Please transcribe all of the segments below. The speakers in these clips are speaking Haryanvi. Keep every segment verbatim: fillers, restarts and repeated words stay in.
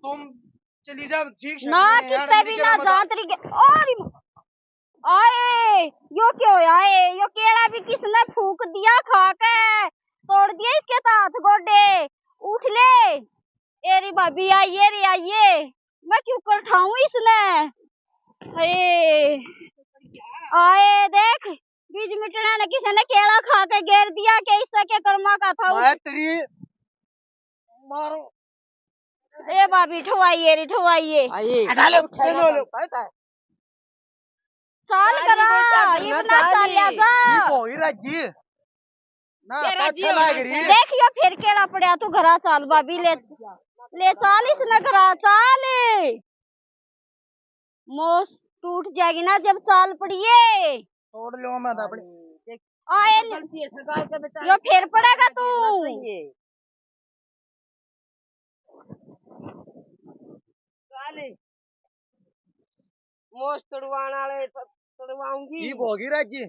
तुम चली जा, ठीक से ना, किससे भी ना जा। तेरी के, अरे म-, आए, यो क्या होया है? यो केला भी किसने फूक दिया खा के? तोड़ दिए इसके तो हाथ गोडे। उठ ले। ए री भाभी, आइए रे, आइए। मैं क्यों कर ठाऊं इसने? हाय। आए देख, बीज मिटना ने किसी ने केला खा के गिर दिया, के इससे के कर्मा का था? मैं तेरी मारो। ए भाभी, ठवाइए रे, ठवाइए। आइए। हटा ले, उठा ले, उठा ले। चाल करा, इतना चाल ले जा। ये कोई राजी। ना, अच्छा लाग रही है। देख, यो फिर केला पड़ा, तू घरा चाल, भाभी ले, ले चाल इसने घरा, चाल। मोस टूट जाएगी ना जब चाल पड़िए। छोड़ लो, मैं तो अपनी आए न-, गलती है, सगाई के बेटा यो फिर पड़ेगा तू। चाल। मोस तोड़वाण आले त-, तोड़वाऊंगी। की भोगी राजी?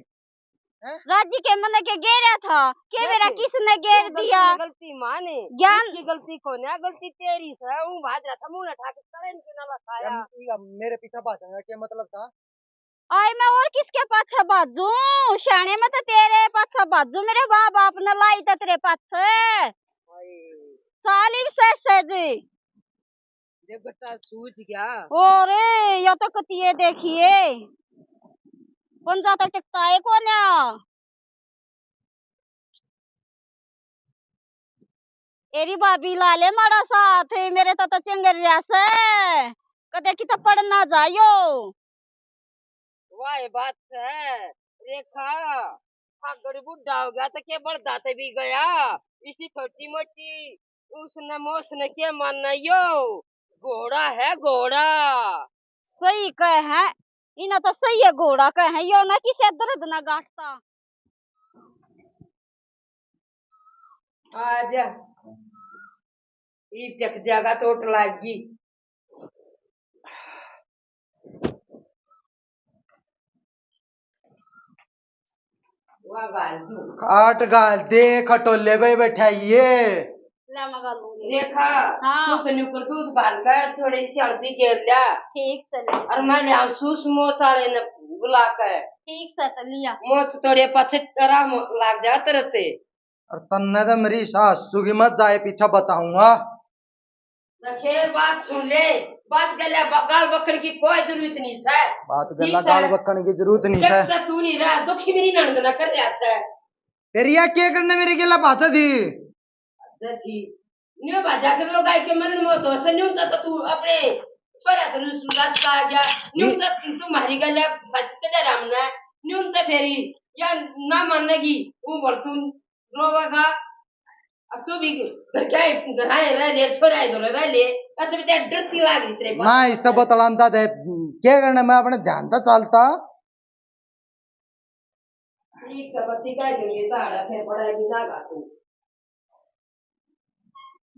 हैं? राजी के मने के गेरा था, के मेरा किसने गेर दिया? गलती माने। ज्ञान की गलती कोन्या, गलती तेरी से। हूँ भाज रहा था, मुंह उठा के तले इनके ना लगाया। या मेरे पीछे भाजने का क्या मतलब था? आए मैं और किसके पाछे भाजू? शाणे मैं तो तेरे पाछे भाजू, मेरे माँ बाप ने लाई तो तेरे पाछे। चालीस से जी। देख बेटा, सूझ गया। ओ रे, या तो कतिए देखिए, पंजा तो टिकता है कोन्या। एरी भाभी ला ले माड़ा साथ, मेरे तो, तो चंगर रहा से, कदे किते पड़ ना जाइयो। वाह बात है रेखा, फागड़ बुढ़ा हो गया तो के बड़दा ते भी गया, इसी छोटी मोटी उसने मोसने के मानना यो घोड़ा है घोड़ा। सही कहे है, इन्हें तो सही है घोड़ा कहे है, यो ना किसे दर्द ना गांठता। आजा, ई टक जागा, चोट लाग गई। वाह, गाल दू। काट गाल दे, खटोले पे बैठा ये। ला, मैं गाल दूंगी। देखा, हाँ। तू तो न्यू कर दूध गाल कर, थोड़ी सी हल्दी गेर लिया। ठीक से ले। और मैं ले आऊं सूस मोच वाले ने बुला के। ठीक से तो लिया। मोच थोड़े पाछे आराम लाग जा तेरे ते। और तन्ने तो मेरी सासू की मत जाए पीछे बताऊंगा। तो खैर बात सुन ले, बात गल्या ब-, गाल बकण की कोई जरूरत नहीं है। बात गल्या ठीक है। गाल बकण की जरूरत नहीं है। जब तक तू नहीं रहा, दुखी मेरी ननद ना कर रहा है। फिर या क्या करने मेरे गेला भाजा थी? देखी, न्यू भाजा कर लो गाय के मरण मौत हो से, न्यू तो, तो तू अपने छोरा तो रूस रास्ता आ गया, न्यू ये तो तुम्हारी गल्या फंस के जा रहा हमने, न्यू तो फेरी या ना मानेगी, वो बोल तू रोवेगा। अब तू भी घर क्या है, घर आए रह ले, छोरा है, घर रह ले। अब तो बेटा डरती लाग रही तेरे पास। ना, इससे बतलांदा दे, क्या करना, मैं अपने ध्यान तो चलता। ठीक से बत्ती का जो ये ताड़ा फिर पड़ा भी ना गा तू।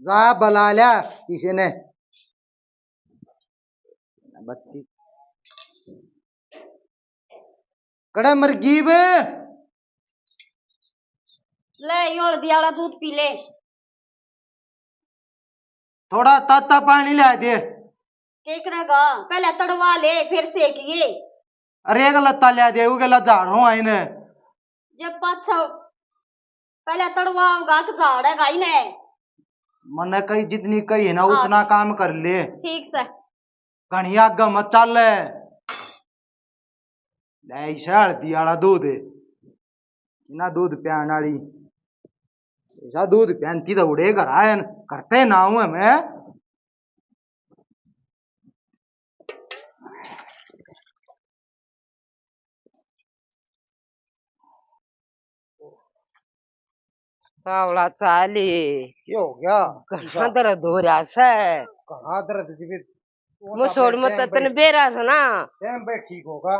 जा बुला लिया किसी ने। बत्ती। कड़े मरगी बे। ले, यो हल्दी वाला दूध पी ले। थोड़ा ताता पानी ला दे। के करेगा? पहले तड़वा ले, फिर सेकिए। अरे, एक लत्ता ला दे, उगे ला झाड़ हो आईने। जब पाछा पहले तड़वाओगा तो झाड़ेगा ही ने। मने कही, जितनी कही है ना, हाँ। उतना काम कर ले। ठीक से। घणी आगे मत चल। ले, इसे हल्दी वाला दूध है। ना दूध प्यान वाली। ऐसा दूध प्यानती तो उड़े घर आयन, करते ना हूं मैं। सावला चाली। क्या हो गया? कहाँ दर्द हो रहा से? कहाँ दर्द जी फिर? वो मुसोड़ तो मत तन बेरा था ना। टाइम पे ठीक होगा।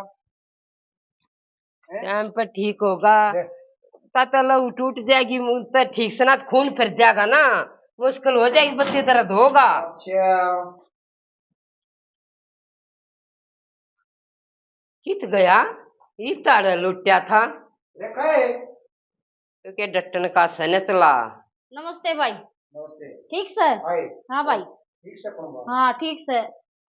टाइम पे ठीक होगा। ताते लहू टूट जाएगी, तो ठीक से ना खून फिर जाएगा ना, मुश्किल हो जाएगी, बत्ती दर्द होगा। अच्छा। कित गया? इब ताड़े लुट्या था। तो के डटन का सने चला। नमस्ते भाई। नमस्ते। ठीक से? हाँ भाई। ठीक से कौन बात? हाँ, ठीक से।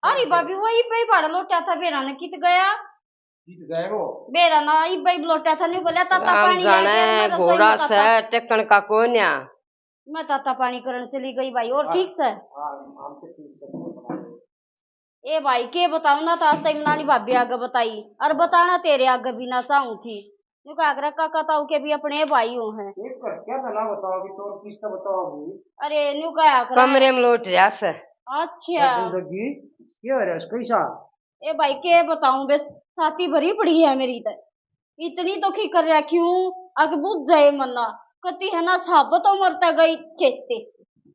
अरे भाभी, वो इब्बे ही भाड़ा लोटा था, बेरा ने कित गया? कित गया वो? बेरा ना इब्बे ही लोटा था, नहीं बोला ताता राम पानी जाने, लेके मैं रसोई घोड़ा में ताता से टेकण का कोन्या। मैं ताता पानी करण चली गई भाई। और हाँ, ठीक से? हाँ, हम तो ठीक से। ए भाई, के बताऊं ना, तो आज तक मनानी भाभी आगे बताई, और बताना तेरे आगे भी ना चाहूं थी। न्यू कहा करे, काका ताऊ के भी अपने भाई हो हैं। एक कर क्या था ना बताओ, अभी तो और किसका बताओ अभी? अरे, न्यू कहा करे। कमरे में लोट रहा से। अच्छा। जिंदगी, ये हो रहा है, कैसा? ए भाई, के बताऊं बे, छाती भरी पड़ी है मेरी तो। इतनी तो खी कर रखी हूँ, अक बुझ जाए मन्ना। कती है ना, साबत उम्र तक गई छेती।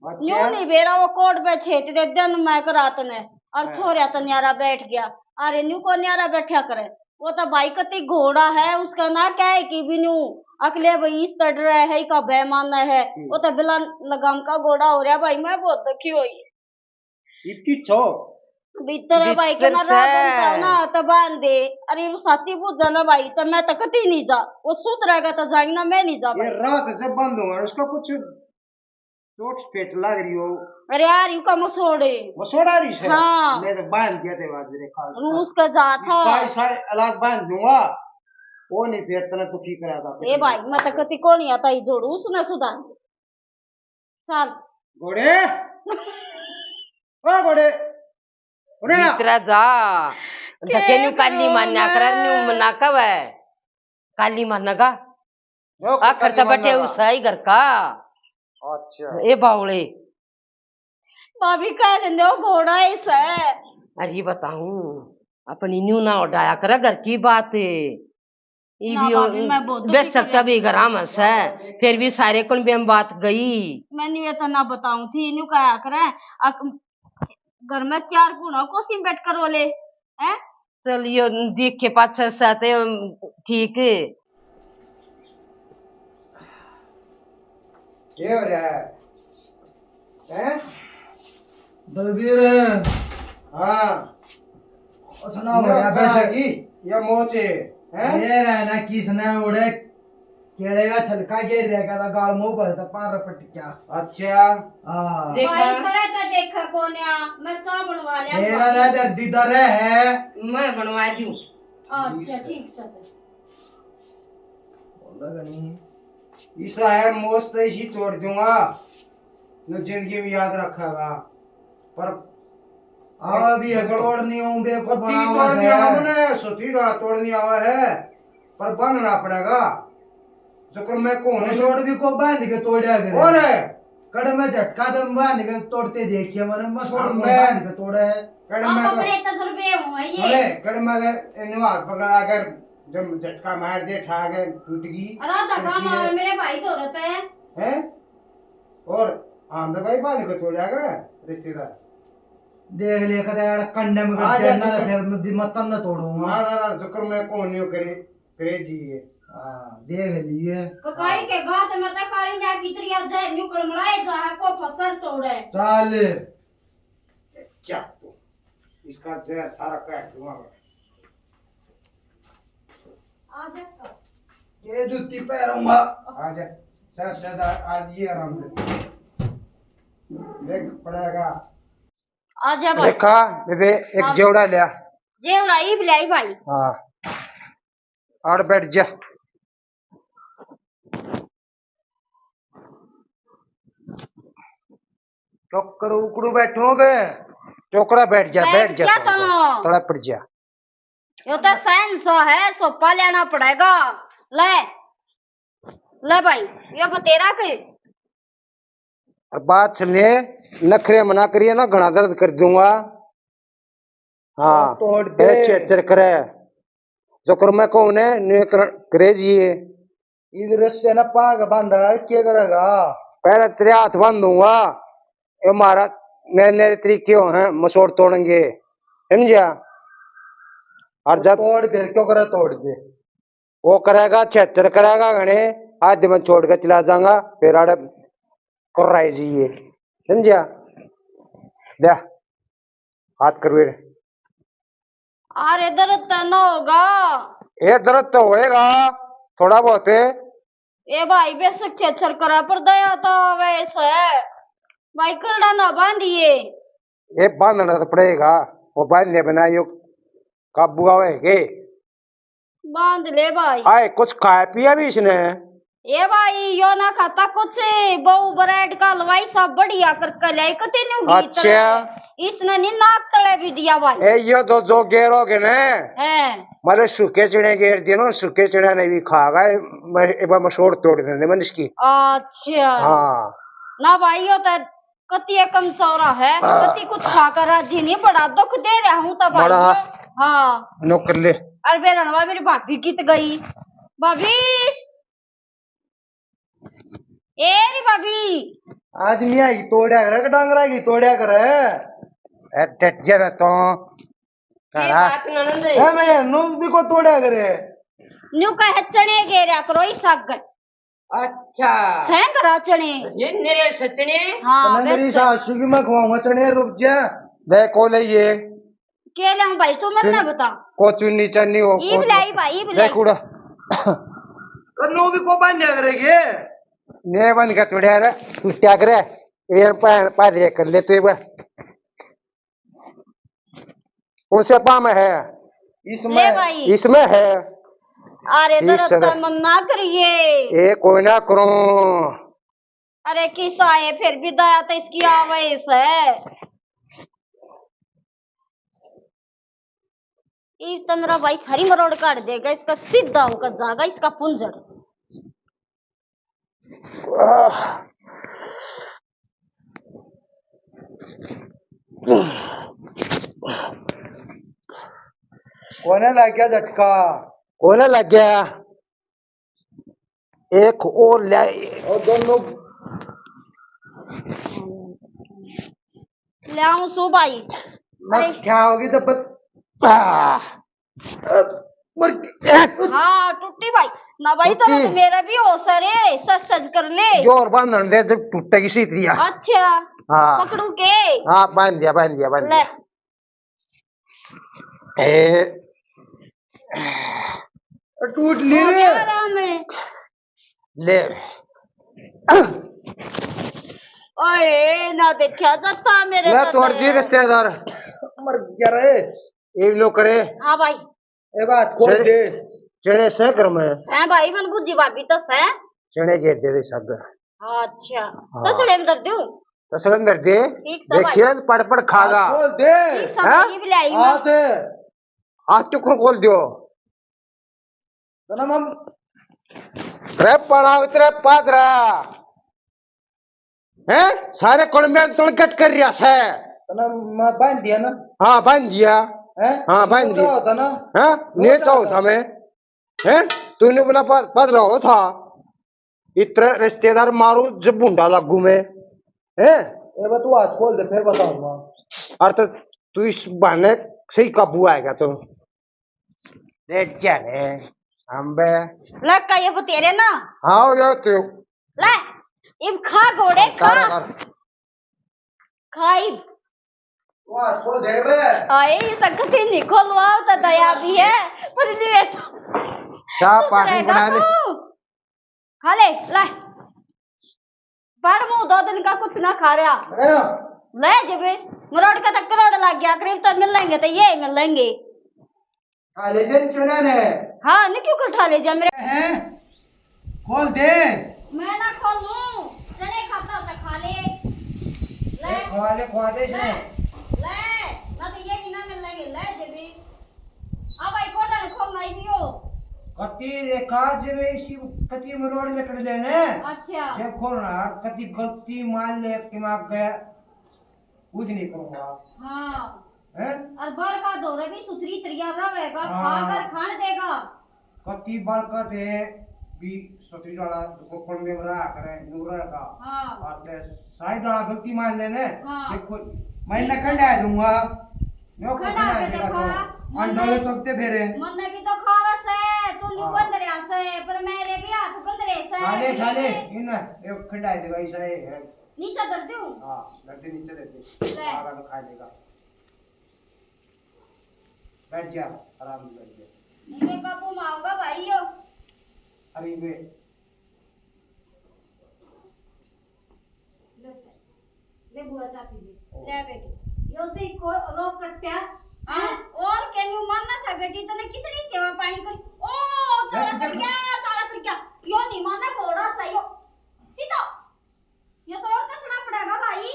अच्छा। न्यू नहीं बेरा, वो कोट पे छेत दे दिन मैं रात ने, और हाँ। छोरिया तो न्यारा बैठ गया। अरे न्यू को न्यारा बैठा करे, वो तो भाई कती घोड़ा है, उसका ना क्या है कि भी न्यू अकले भाई इस तड़ रहा है, का बेमान है, हम्म। वो तो बिला लगाम का घोड़ा हो रहा भाई, मैं बहुत दुखी हुई। इतनी छो भीतर है भाई के भीतर ना रात से। बनता हो ना तो बांध दे। अरे वो साथी बुझ जाना भाई, तो मैं तो कती नहीं जा, वो सूत रहेगा तो जाएंगे ना, मैं नहीं जा ये भाई। रात से बंद हुआ, उसका कुछ चोट पेट लग रही हो। अरे यार, यू का मसोड़े। मसोड़ा रही से? हाँ। ले तो बांध दिया थे बात मेरे ख्याल से। रूस का जा था। इसका, इसका इलाज बांध दूंगा। वो नहीं फिर इतना तो ठीक रहा था। ए भाई, मैं तो कती कोनी आता ही जोड़ू, उसने सुधार। चल। घोड़े। ओ घोड़े। घोड़े ना। भीतर जा। के धके न्यू काली करो मान्या कर, न्यू ना। मना कवे। काली मानगा। यो आखिर तो बटे उसा ही घर का। अच्छा। ए बावले। भाभी कह देंदे हो घोड़ा ही सै। अरे बताऊं, अपनी न्यू ना उड़ाया करे घर की बात। ई ना भी भाभी, मैं बहुत दुखी बेशक कर तभी घर में सै, फिर भी सारे कुण बेम बात गई। मैं न्यू ये तो ना बताऊं थी, न्यू कहा करे, अक-, घर में चार कुण हो, कोसी में बैठ कर रोले, हैं? चल, यो देखे पाछे से ते ठीक। के हो रहा है? हैं? दलबीर। हाँ। असना हो रहा है, पैसे की? ये मोचे, हैं? ये रहा ना, किसने उड़े केले का छलका गिर रहा था, गाल मुंह पर तो पार पट गया। अच्छा। हाँ। देखा। भाई, करे तो देखा कोन्या, मैं चाह बनवा लिया मेरा भाभी। ना दर्दी दर है। मैं बनवा दूं। अच्छा, ठीक से। बोला नहीं। इसा है, मोच तो इसी तोड़ दूंगा, न जिंदगी में याद रखेगा। पर आवा भी एक जकड़ तोड़नी हो, बे को पत्ती बनावा तोड़नी से। हो, मने सुती रात तोड़नी आवा है, पर बांधना पड़ेगा। जकड़ मैं कौन मसोड़ भी को बांध के तोड़ा करे। और कड़ में झटका दम बांध के तोड़ते देखिए, मने मसोड़ हम को मैं बांध के तोड़ा है। कड़ में हम तो अपने तजर्बे हुए ये। सुने, कड़ में इन्हों हाथ पकड़ा कर जब झटका मार दे, ठा के टूट गई। अरे आधा काम आवे मेरे भाई तो रहता है। हैं? और आंदे भाई बांध के तोड़ा करे रिश्तेदार। देख ले, कदे यार कंडे में आ कर जा, देना, तो फिर मैं दिमाग तन ना तोड़ूंगा। ना, ना, ना, जकड़ मैं कौन न्यू करे, करे जी ये। हाँ, देख लिए। ककाई के गात में तो काली जा की तरिया जाए, न्यू कलमलाए जा, को फसल तोड़े। चाल। क्या तू? इसका जहर सारा काट दूंगा मैं। आ जा। ये जूती पहनूंगा। आ जा। चल, सदा आज ये आराम दे। देख पड़ेगा। आ जा भाई। देखा, बेबे, एक हाँ। जेवड़ा लिया। जेवड़ा ही ले आई भाई। हाँ। और बैठ जा। टोकर उकड़ू बैठोगे? टोकरा बैठ जा, बैठ बैठ जा, क्या थोड़ा, तो? थोड़ा पड़ जा। यो तो सहन सा है, सोपा लेना पड़ेगा। ले, ले भाई, यो बतेरा के। और बात सुन ले, नखरे मना करिए ना, घना दर्द कर दूंगा। हाँ, तोड़ दे। ए, छेतर करे। जकड़ मैं कहूँ ने, न्यू कर, करे जी ये। इधर से ना पाग बांधा है, क्या करेगा? पहले तेरे हाथ बांधूंगा, ये मारा, नए नए तरीके हो हैं, मसोड़ तोड़ेंगे, समझा? और जब तोड़, फिर क्यों करे, तोड़ दे। वो करेगा, छेतर करेगा घने, आज दिन छोड़ के चला जाऊंगा, फिर आड़े कराए जी ये, समझा? दे, हाथ करवे। अरे दर्द तो ना होगा? ए, दर्द तो होएगा, थोड़ा बहुत। ए भाई, बेशक छेछर करा, पर दया तो आवे से। भाई, करड़ा ना बांधिए। ये बांधना तो पड़ेगा, वो बांधने बिना यो काबू आवे के? बांध ले भाई। आए, कुछ खाया पिया भी इसने? ए भाई, यो ना खाता कुछ, बहू ब्रेड का हलवाई सब बढ़िया करके लाई, कती न्यू घी अच्छा। तले। इसने नी नाक तले भी दिया भाई। ए, यो तो जो गेरोगे ने, हैं। मारे सूखे चने गेर दिए ना, सूखे चने ने भी खा गए, मैं, एक बार मसोड़ तोड़ देने मन इसकी। अच्छा। हाँ। ना भाई, यो तो कती एक कमचौरा है, हाँ। कती कुछ खाकर राजी नहीं, बड़ा दुख दे रहा हूँ तो भाई। बड़ा। हाँ। नौकर ले। अरे बेरणवा, मेरी भाभी कित गई? भाभी, ए री भाभी। आदमी आई तोड़या करे, डांगरा की तोड़या करे। ए, डट जा रे तू। ये करा। बात ननद है। ए, मैं नु भी को तोड़या करे। न्यू कहे चने गेरया करो इस अग। अच्छा। सह करा चने। ये निरे सचने। हाँ, तो मैं मेरी बेहतर। सासू की मैं खवाऊंगा चने, रुक जा। देखो ले ये। के ले भाई, तू मत चुन-, ना बता। को चुन्नी चन्नी हो, ईब को लाई भाई, ईब लाई। देख उड़ा। तो नो भी को बांध दिया करेगे। ने बन के तोड़े रे, टूटा करे। ये पा-, पा दे कर ले तू एक बार। कौन से पा में है? इसमें। ले भाई। इसमें है। अरे इस दर्द सर- का मन ना करिए। ए, कोई ना करो। अरे किसा है, फिर भी दया तो इसकी आवे से। ये तो मेरा भाई सारी मरोड़ काट देगा, इसका सीधा होकर जागा इसका पुंजड़। कोने लग गया झटका? कोने लग गया? एक और ले। और दोनों। ले आऊं सो भाई। मत अरे। क्या होगी तो बत-, आ, मर। हाँ, टूटी भाई। ना भाई, तो टूटी। मेरा भी हो सरे, सच सच कर ले। जोर बांधन दे, जब टूटेगी सीत दिया। अच्छा। हाँ। पकड़ू के? हाँ, बांध दिया, बांध दिया, बांध ले। दिया। ए। टूट ली हो रे। गया आराम है। ले। ओए, ना देखा जाता मेरे ले, साथ। तोड़ दी रिश्तेदार। मर गया रे। ये लो करे। हाँ भाई। एक हाथ खोल चने, दे। चने सह कर में। सह भाई, मन बुद्धि भाभी तो सह। चने घेर दे दे सब। अच्छा। हाँ। तसड़े में धर दूं? तसड़े में धर दे। ठीक तो भाई। देखिए, पड़ पड़ खागा। हाथ खोल दे। ठीक सब हैं? भाई, भी ले आई हाथ। मैं। हाथ क्यों खोल, खोल दियो? तना मम। रे पड़ा उतरे पादरा। हैं? सारे कुड़मिया तलकट कर रिया से। तना मैं बांध दिया ना। हाँ, बांध दिया। हैं? हाँ, बांध दिया। होता ना। हाँ? नहीं होता मैं। हैं? तूने अपना पा-, पादरा हो था। इतने रिश्तेदार मारू जब भूंडा लागू मैं। हैं? ए बा, तू हाथ खोल दे, फिर बताऊंगा। और तो तू इस बहाने सही काबू आएगा तू। बैठ जा रे, हम बे। लग का ये बतेरे ना। हाँ, हो जाओ तू। ले, इब खा घोड़े, खा। कर, कर। खा इब। वाह, खोल दे बे। आए, ये तक कती नहीं खोलवाओ तो दया भी है, पर नहीं वैसा। चाह तू पानी करेगा बना ले। तू। खा ले, ले। बड़ मुंह दो दिन का कुछ ना खा रहा। अरे ना। ले जबे, मरोड़ का तो करोड़ लग गया, करीब तो मिल लेंगे, तो ये मिल लेंगे। खा ले जन चुना ने। हाँ, नहीं क्यों कर खा ले जा मेरे। हैं? खोल दे। मैं ना खोलूं, चने खाता होता खा ले। ले। ए, खवा ले, खवा दे इसने। हैं? ले, ना तो ये भी ना मिल लेंगे, ले जबे। आ भाई, कोटा ने खोलना ही भी हो। कती रेखा जबे इसकी कती मरोड़ लकड़ लेने। अच्छा। जब खोलना, कती गलती मान ले, दिमाग गया। कुछ नहीं करूंगा। हाँ। हैं? और बड़का धोरे भी सुथरी तरिया रहेगा, हाँ। खाकर खान देगा। कति बड़का थे भी सुथरी डाला जो कोण में रहा करे, नूर का। हाँ। और ते साइड डाला गलती मान लेने। हाँ। देखो, मैं न खंडा दूंगा। नो खंडा खंडा के देगा देखा। तो। अंडोले चलते फेरे। मन्ने भी तो खावे से, तू नहीं हाँ। बंद रहा से, पर मेरे भी हाथ बंद रहे से। ठाले, ठाले, इन, एक खंडा देगा, ऐसा है। नीचे धर दूं? हाँ, धर दे, नीचे धर दे। ले। आगा तो खा लेगा। बैठ जा, आराम से बैठ जा। ये कब माऊंगा भाई यो? अरे वे। ले चा-, ले बुआ चा पी ले। ओ। ले बेटी। यो से को रो कट्या। हाँ, और के न्यू मानना था बेटी, तने कितनी सेवा पानी करी। ओ, चाला कर गया, चाला कर गया। यो नहीं मानना घोड़ा सा, यो सीधा। ये तो और कसना पड़ेगा भाई।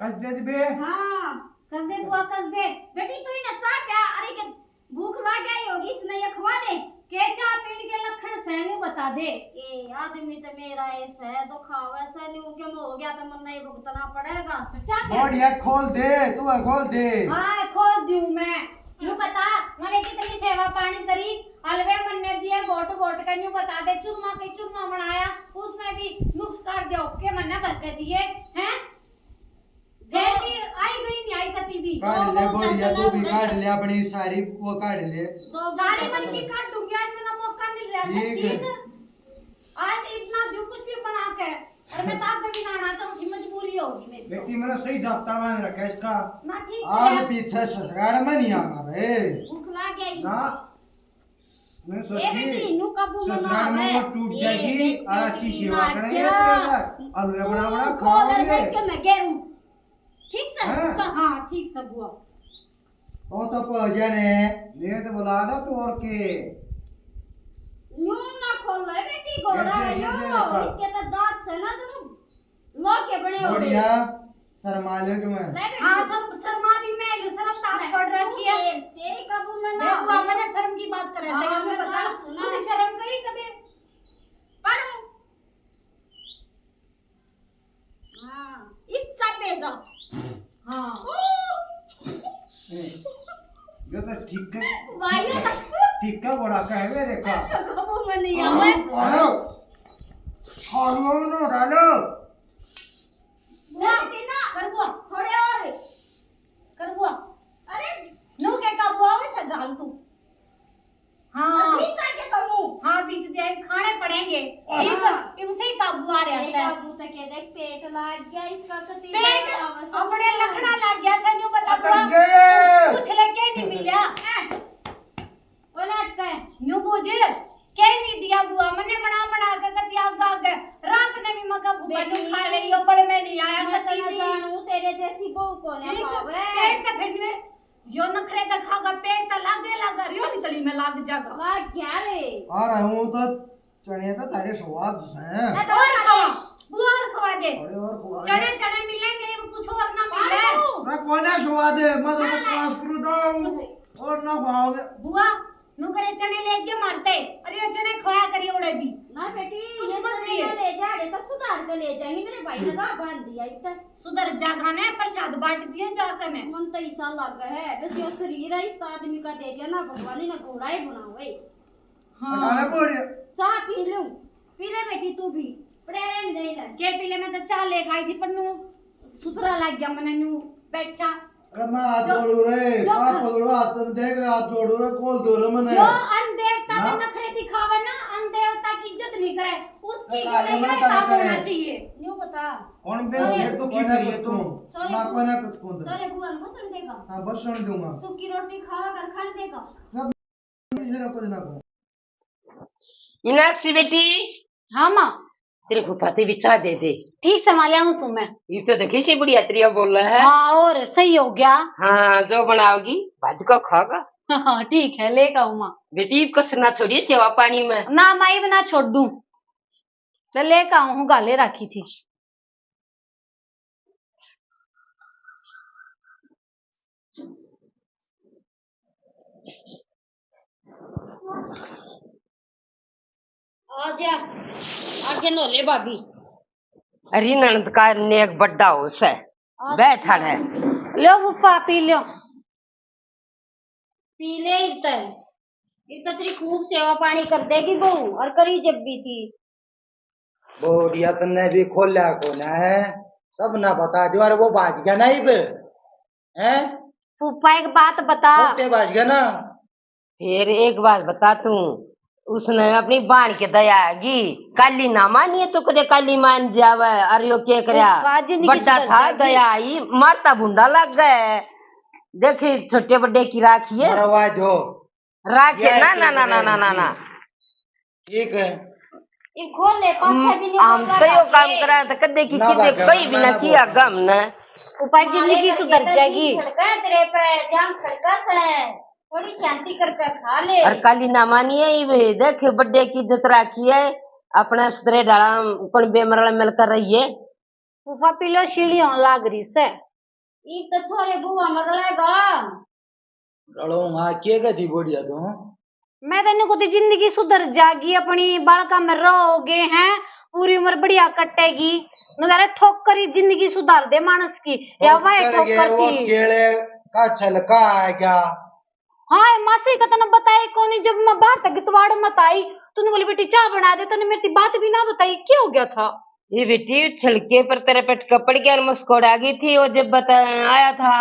कस दे जी बे। हाँ, कस दे बुआ, कस दे। बेटी तू ही ना चाह प्या, अरे के भूख लाग गई होगी, इसने ये खवा दे। के चाह पीण के लक्षण सै, न्यू बता दे। ए आदमी तो मेरा ऐसा है, तो खावे से न्यू के हो गया तो मन्ने ही भुगतना पड़ेगा। चाह प्या। बढ़िया खोल दे, तू है खोल दे। हाँ, खोल दूं मैं। न्यू बता, मैंने कितनी सेवा पानी करी, हलवे मन्ने दिए घोट घोट के, न्यू बता दे, चूरमा के चूरमा बनाया, उसमें भी नुक्स काट दियो के मन्ने भर के दिए, हैं? घर भी आई गई, नहीं आई कती भी। काट ले, दो बढ़िया, दो तू भी दो काट ले, अपनी सारी वो काट ले। दो सारी मन की काट दूंगी, आज मेरा मौका मिल रहा है, ठीक है। ठीक? आज इतना जो कुछ भी बना के, और मैं तो आपके बिना आना चाहूँ थी, मजबूरी होगी मेरी तो। बेटी, मैंने सही जाप्ता बांध रखा है इसका। ना ठीक आज है। पीछे ससुराल में नहीं आना रे। भूख लाग गई। ना, मैं ए सोची बेटी, नू काबू में ना ससुराल में आवे। वो टूट ए जाएगी, बेटी, और अच्छी बेटी, सेवा ना करेंगे क्या? तेरे घर। हलवे तू बड़ा बड़ा खोल और खाओगे। मैं इसके मैं गेरू। ठीक से? हाँ। चल, हाँ, ठीक से बुआ। ओ तो पहुंचा ने। ये तो बुला दो तो और के। न्यू ना खोल ले बेटी, घोड़ा ये दे, है ये यो। दे, देखा। इसके तो दांत से ना दोनों लो के बने हो गए। बढ़िया, शर्मा ले के मैं। ले बेटी। हाँ, शर्म, शर्मा भी मैं लो, शर्म तो आप ले, छोड़ रखी है। तेरे, तेरे काबू में ना। देखो, मैंने शर्म की बात करे, हाँ, सही में मैं बता। तो सुना। तूने शर्म करी कदे? पढ़। हाँ, इच्छा पे जा। हाँ। ये तो ठीक है। भाई, ये तो ठीक है, बड़ा का है मेरे का। कबू में नहीं आवे। अरे, खालो ना डालो। ना, ना, कर बुआ। थोड़े और। कर बुआ। अरे, नो के काबू आवे से गाल तू। हाँ। अभी चाहिए करूँ। हाँ, बीच दे खाने पड़ेंगे। हाँ। ठीक, इनसे ही काबू आ रहा है। काबू तो के देख, पेट लाग गया इसका तो। पेट अपने लखड़ा लाग गया, सर, न्यू बता। पूछ ले, के नहीं मिला। ओ लटका है। न्यू बुझ, के नहीं दिया बुआ, मन्ने बना बना के कति आग आग है। रात ने भी मका भूखा बेटी, नहीं खा ले, यो बल में नहीं आया, मैं कति तो भी। जानू, तेरे जैसी बहू को ना ठीक, पावे। पेट तो फिर न्यू यो नखरे दिखागा, पेट तो लागे लागा, रियो निकली में लाग जागा। लाग गया रे। आ रहा हूँ तो चने तो थारे स्वाद से। और खवा, बुआ और खवा दे। अरे और खवा दे। चने, चने मिलेंगे, वो कुछ और ना मिले। अरे कोई ना स्वाद है, मैं तो ना, ना। पास करूँ तो कुछ और ना खाओगे। बुआ, नु करे चने ले जे मारते। अरे ये चने खाया करिए उड़े भी। ना बेटी, कुछ ये मत चने दिए। ना ले जा, अरे तो सुधार के ले जाएंगे, मेरे भाई ने राह बांध दिया इतना। सुधर जागा ने, प्रसाद बांट दिए जाकर ने। मन तो ऐसा लग है, बस यो शरीर है, इस आदमी का दे दिया ना भगवान ने, घोड़ा ही बनावे। हाँ। हटाना पड़ रहा। चाह पी लूं, पी ले बेटी तू भी, पड़े रहने दे इधर। के पी ले, मैं तो चाह लेके आई थी, पर नू सुथरा लग गया मने नू बैठा। अरे मैं हाथ जो, जोड़ू रे, जो पाप खा- पकड़ो हाथ, तुम देख हाथ जोड़ू रे, खोल दो रे मने। जो अन्न देवता ना। के नखरे दिखावे ना, अन्न देवता की इज्जत नहीं करे, उसकी अरे काले गले मने में ताले काम होना चढ़े। चाहिए। न्यू बता। कौन दे? सारे ये तो कोई ना की कुछ कौन? सारे ना कोई ना कुछ कौन दे? सारे भगवान को सुन देगा। हाँ, बस सुन दूंगा। सूखी रोटी खावा कर खान देगा। सब किसी ना कुछ ना को। मीनाक्षी बेटी। हाँ माँ। तेरे फूफा ते भी चाह दे दे। ठीक से माँ, ले आऊं सु मैं। ये तो देखी से बढ़िया तरिया बोल रहा है। हाँ, और सही हो गया। हाँ, जो बनाओगी, भाजी को खाओगा। हाँ, ठीक है, लेके आऊं माँ। बेटी, इब कसना छोड़िए सेवा पानी में। ना माँ, इब ना छोड़ दूं। ले लेके आऊं हूँ, गाले राखी थी। आजा, आके नोले भाभी। अरे ननद का ने एक बड्डा होश है, बैठा है। लो फूफा, पी लो। पी ले इब तक, इब तक तेरी खूब सेवा पानी कर देगी बहू, और करी जब भी थी। बोरिया तन्ने भी खोल्या कोना है, सब ना बता दो। अरे वो भाज गया ना इब, हैं? फूफा एक बात बता। खोटे भाज गया ना। फिर एक बात बता तू, उसने अपनी बाण के दया आगी, काली ना मानिए तो कदे काली मान जावे। अरे यो के करया, फूफा जिंदगी बड्डा सुधर था, जाएगी। दया आई, मारता भूंडा लग गए। देखी छोटे बड्डे की राखी है। मरवा दो। राखे ये ना, ना, ना, ना, ना, ना, ना। ठीक है। ये खोल ले, पाछे भी नहीं हम बोला तो यो काम करा तो कदे की ना किदे भागा, कहीं भी ना ना किया बोला। गम ना। फूफा, जिंदगी सुधर जाएगी। सड़का है तेरे पे, जाम सड़का से, थोड़ी शांति करके खा ले। और काली ना मानिए, ये देख बड्डे की इज्जत राखी है, अपना सुधरे ढाला, कौन बेमरल मिलकर रहिए। फूफा, पी लो, सीढ़ी होने लाग रही से। ईब तो छोरे बुआ मरलेगा। रलो हाँ, के कहती बढ़िया तू? मैं तो इन्हें कहती जिंदगी सुधर जागी अपनी, बालका में रहोगे हैं, पूरी उम्र बढ़िया कटेगी। मगर ठोकर ही जिंदगी सुधार दे मानस की। या वाह ठोकर थी। केले का छलका है क्या? हाँ, ए मासी का तने बताए कोनी, जब मैं बाहर तक गितवाड़ मत आई, तूने बोली, "बेटी, चाय बना दे," तूने मेरी ती बात भी ना बताई, क्या हो गया था? ये बेटी, छलके पर तेरे पटका पड़ गया और मुस्कुरा गई थी, वो जब बता आया था।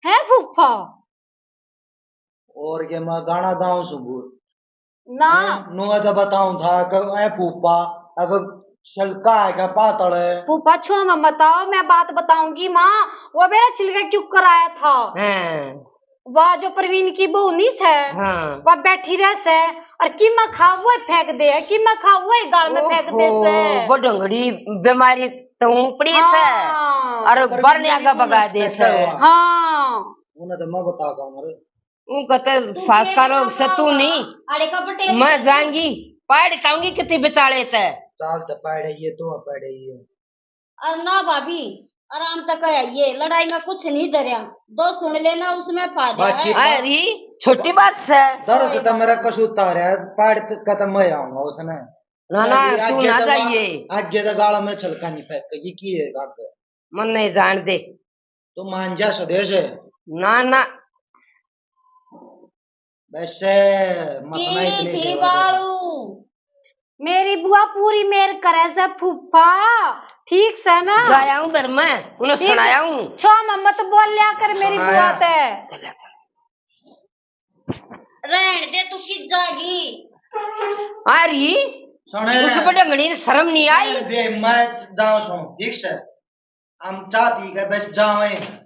है फूफा? और के मैं गाना गाऊं सुबह? ना। हाँ, नुआ तो बताऊं था कि ए फूफा, अगर छलका है क्या पातल है? फूफा, छुआ में मत आओ, मैं बात बताऊंगी माँ। वो मेरा छिलका क्यों कराया था? हैं। वह जो प्रवीण की बहू नहीं है, हाँ। वह बैठी रह से और कीमा खा वो फेंक दे है, कीमा खा वो गाल में फेंक दे से। वो ढंगड़ी बीमारी तो ऊपड़ी से हाँ। और बरने आगे बगा दे से। हाँ। उन्हें तो मैं बता दूं, अरे। उनका तो सास का रोग से तू नहीं। अरे कपटे मैं जाऊंगी, पाड़ काऊंगी कितनी बिचाले ते। चाल तो पाड़ है ये, तो पाड़ है ये। और ना भाभी, आराम तक है, ये लड़ाई में कुछ नहीं धरया। दो सुन लेना, उसमें फायदा बाकी है। अरे, छोटी बात से। दर्द तो मेरा कसूता है, पाड़ का तो मैं आऊंगा उसने। ना, ना, आगे, तू आगे ना तो गा-, जाइए। आगे तो गाल में छलका नहीं फेंकेगी, की है आगे? मन नहीं जान दे। तो मान जा स्वदेश। ना, ना। वैसे मत ना इतनी सेवा कर। मेरी बुआ पूरी मेर करे से फूफा, ठीक से ना? गाया हूँ घर में, उन्हें ठीक। सुनाया हूँ। छो में मत बोल लिया कर मेरी बुआ ते। रहन दे, तू की जागी। आ रही। सुने। उस पर ढंगड़ी ने शर्म नहीं आई। रहन दे, मैं जाऊं सो, ठीक से। हम चाय पी के बस जावे।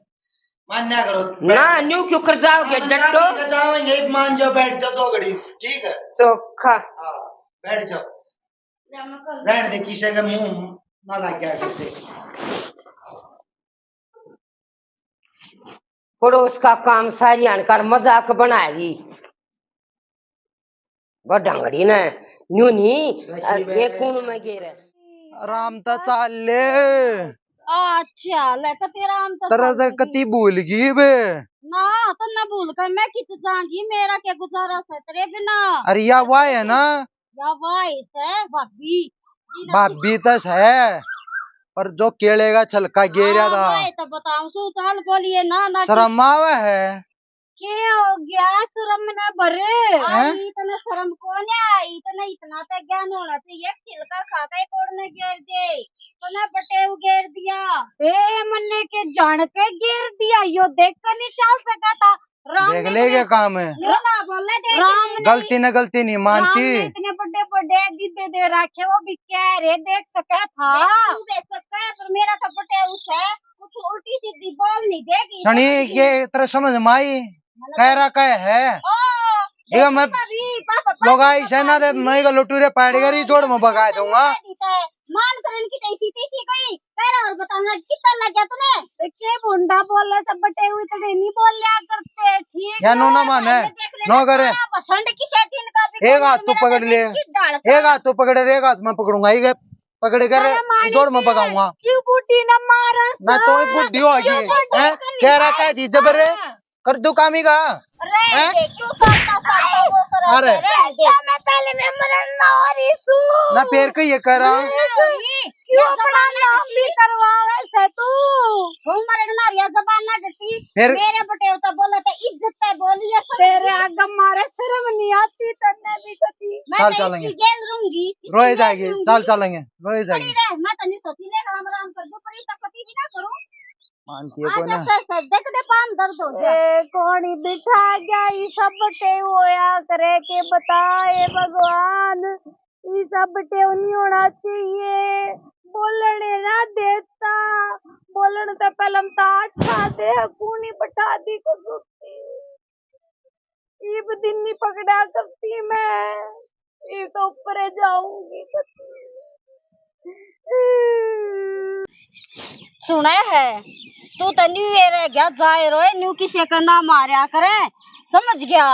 मान्या करो। ना, न्यू क्यों कर जाओगे, हम चाय डट्टो? पी के जावेंगे, मान जाओ, बैठ जाओ दो घड़ी, ठीक है? चोखा। हाँ, बैठ जाओ। रहन दे, किसी के मुंह ना लग गया करते। पड़ोस का काम सारी आनकर मजाक बनाएगी। वो ढंगड़ी ने न्यू नहीं, अ, ये कौन में गिर है? आराम ता चाल ले। अच्छा, ले कते आराम ता तेरा चाल तो ले। कति भूल गई बे। ना, तो ना भूल कर मैं कित जाऊंगी, मेरा क्या गुजारा है तेरे बिना? अरे या वाह है ना, या वाह है भाभी। भाभी तो है, पर जो केले का छलका गेरा हाँ, था। मैं तो बताऊं सु, चाल बोलिए ना, ना शर्म आवे है। के हो गया शर्म ना भर? हैं? आई तने शर्म कोन्या, आई तने इतना ते ज्ञान होना चाहिए, छिलका खा के कोड़ ने गेर दे, तने बटेऊ गेर दिया। ए, मन्ने के जान के गेर दिया, यो देख के नहीं चल सका था। राम देख ने ले बोले, क्या काम है। यो ना बोले, देख राम ले। ने गलती ने गलती नहीं मानती। राम ने इतने बड़े बड़े गिद्दे दे रखे, वो भी कह रहे, देख सके था। देख, तू देख सके, पर मेरा तो बटेऊ है, कुछ उल्टी सीधी बोल नहीं देगी। सनी, ये तेरे समझ में आई? कह रहा कह है। ओ, देखो, मैं भाभी, पापा, लोग आई से ना दे, मैं का लुटू रे पाड़ी करी, जोड़ में भगा दूंगा। मान कर इनकी तैसी तैसी गई। कह रहा और बताऊंगा, कितना लग गया तूने? के भुंडा बोले सब बटेऊ इतने नहीं बोल लिया करते, ठीक या नो ना माने, नो करे। बसंड की शादी इनका भी एक हाथ तू पकड़ ले, एक हाथ तू पकड़, एक हाथ मैं पकड़ूंगा, एक पकड़ कर जोड़ में भगाऊंगा। क्यों बूढ़ी ना मारा? मैं तो ही बूढ़ी हो गई है। कह रहा कह दी जबर कर दू कामी का। अरे, हैं? क्यों सालता सालता वो कर अरे। रहे हैं? मैं पहले मैं मरण ना हो रही सू। ना पैर के ये कह रहा। क्यों अपना नाम भी करवावे से तू? तू मरण ना रिया, जबान ना डटी। फिर? मेरे बटेवता बोले तो इज्जत ते बोलिए सब। तेरे आगे मारे शर्म नहीं आती तन्ने भी कती। मैं चल तो चलेंगे। इसकी जेल रहूंगी, इसकी रोए जेल जाएगी, रहूंगी। चल चलेंगे, रोए जाएगी। पड़ी रह, मैं तो नहीं सोती ले राम राम कर दो, पर इसका कती भी ना करूं। मानती है कोई ना। सर, सर, देख दे, पाम दर्द हो गया। ए, कौन ही बिठा गया, ये सब टेव होया करे के बता, ए भगवान, ये सब टेव नहीं होना चाहिए। बोलने ना देता, बोलने तो पहले हम तो अच्छा दे, कौन ही बिठा दी को सुती। इब दिन नहीं पकड़ा करती मैं, इब तो ऊपर जाऊंगी। सुने है, तू तो न्यू ये रह गया, जाए रोए, न्यू किसी का ना मारया करे, समझ गया?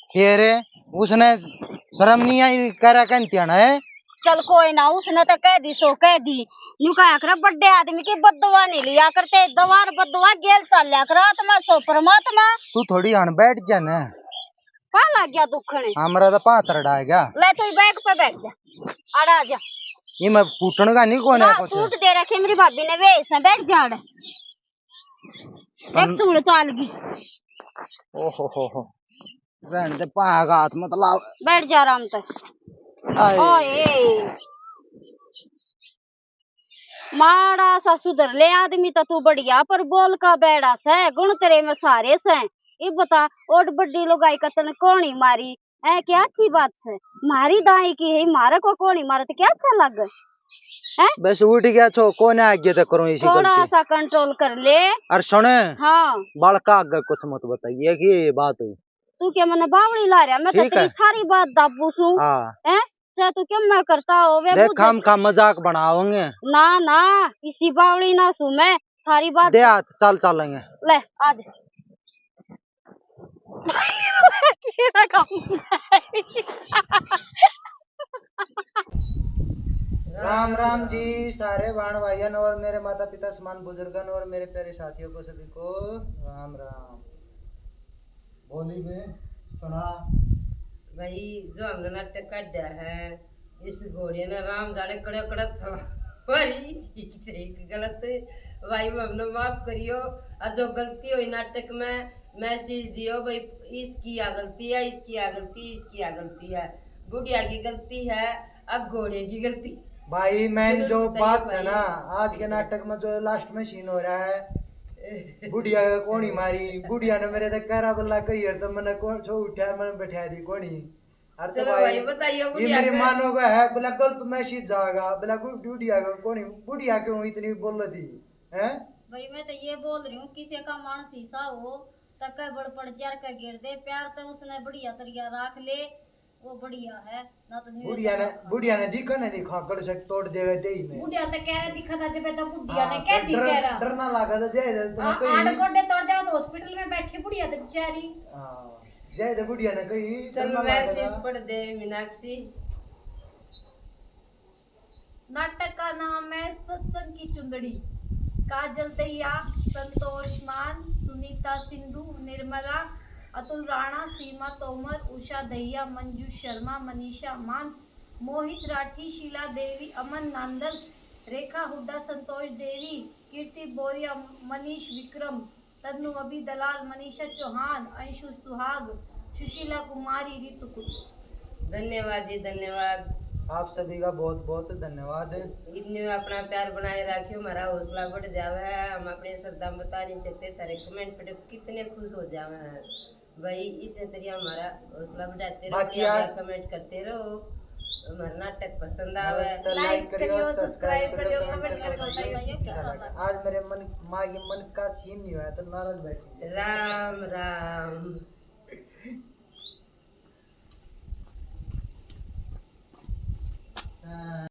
के रे, उसने शर्म नहीं आई, करा कहती है ना, है? चल कोई ना, उसने तो कह दी सो कह दी। न्यू कहा कर, बड़े आदमी की बददुआ नहीं लिया करते, दवार बददुआ गेल चाल्या कर, आत्मा सो परमात्मा। तू थोड़ी हन बैठ जा ना। पा लग गया दुखने। हमरा तो पाथर डाय गया। ले तू बैग पे बैठ जा, आड़ा आ जा। ये मैं फूटण का नहीं कोने ना, कुछ। सूट दे रखे मेरी भाभी ने, वे इसमें बैठ जा आड़े। देख सूट चाल गई। ओहो हो हो। रहन दे, पाया का हाथ मत लाओ। बैठ जा आराम से। आए। ओए। माड़ा सा सुधर ले आदमी तो तू बढ़िया, पर बोल का बैड़ा से, गुण तेरे में सारे से। ये बता, ओट बड्डी लुगाई का तने कौन ही मारी? है क्या अच्छी बात से? मारी दाई की है, मारे को कौन ही मारे तो क्या अच्छा लग? हैं? बस उठ गया छो, कौन आगे तक करूं इसी थोड़ा गलती? सा कंट्रोल कर ले। और सुने, हाँ। बालका आगे कुछ मत बताइए कि ये बात हुई। तू क्या मने बावली ला रहा? मैं तो ठीक तेरी है। सारी बात दाबू सू। हाँ। हैं? चाहे तू क्या मैं करता हो, वे देख, मुझे खाम खा मजाक बनाओगे। ना, ना, इसी बावली ना सू मैं, सारी बात दे हाथ, चल चलेंगे। ले, आ जा। राम राम जी सारे भाण भाइयों और मेरे माता पिता समान बुजुर्गन और मेरे प्यारे साथियों को सभी को राम राम। बोली बे, सुना। भाई, जो हमने नाटक काढ़ा है, इस घोड़े ने राम जाने कड़े कड़े सवारी, ठीक ठीक गलत। भाई, हमने माफ करियो, और जो गलती हुई नाटक में, मैसेज दियो भाई, इसकी या गलती है, इसकी या गलती, इसकी या गलती है। बुढ़िया की गलती है, अब घोड़े की गलती। भाई, मैं जरूर जो बताइए बात है भाई। ना, आज के नाटक में जो लास्ट में सीन हो रहा है, बुढ़िया का कोनी मारी, बुढ़िया ने मेरे तक कहरा बल्ला कही है, तो मैंने कौन छो उठा, मैंने बैठा दी कोनी। अरे तो चलो भाई, भाई, बताइए, ये बुढ़िया मेरी का मानो का है, बोला गलत मैसेज जाएगा, बोला कोई बुढ़िया का कोनी, बुढ़िया क्यों इतनी बोल दी, हैं? भाई, मैं तो ये बोल रही हूँ, किसी का मन शीशा हो, तक बड़ पड़ जार के गिर दे, प्यार तो उसने बढ़िया तरिया राख ले, वो बढ़िया है, ना तो न्यू बुढ़िया ने, बुढ़िया ने दिखा नहीं दिखा, गड़ से तोड़ देवे दे ही में। बुढ़िया तो कह रहा दिखा था जब तो बुढ़िया ने हाँ, कह तो दी डर, कह रहा। डर ना लगा तो जय दे, तुम्हें हाँ, कहीं आड़ गोडे तोड़ देवे तो हॉस्पिटल में बैठी बुढ़िया तो बेचारी। हाँ, जय दे बुढ़िया ने कही, चल, डर ना लगा मैसेज था। पढ़ दे, मीनाक्षी। नाटक का नाम है सत्संग की चुंदड़ी। काजल दहिया, संतोष मान, सुनीता सिंधु, निर्मला, अतुल राणा, सीमा तोमर, उषा दहिया, मंजू शर्मा, मनीषा मान, मोहित राठी, शीला देवी, अमन नांदल, रेखा हुड्डा, संतोष देवी, कीर्ति बोरिया, मनीष विक्रम, तन्नू अभी दलाल, मनीषा चौहान, अंशु सुहाग, सुशीला कुमारी, रितु कुल। धन्यवाद जी, धन्यवाद। आप सभी का बहुत बहुत धन्यवाद। इतने अपना प्यार बनाए रखियो, हमारा हौसला बढ़ जावे है। हम अपनी श्रद्धा बता नहीं सकते, थारे कमेंट पढ़ कितने खुश हो जावे हैं भाई। इस तरिया हमारा हौसला बढ़ाते रहो, बाकी हमारा आज कमेंट करते रहो। हमारा नाटक पसंद आवे तो like करियो, subscribe करियो, comment करके बताइए भाइयों, कैसा लगा। आज मेरे मन, माँ के मन का सीन नहीं हुआ तो नाराज बैठी। राम राम। हाँ।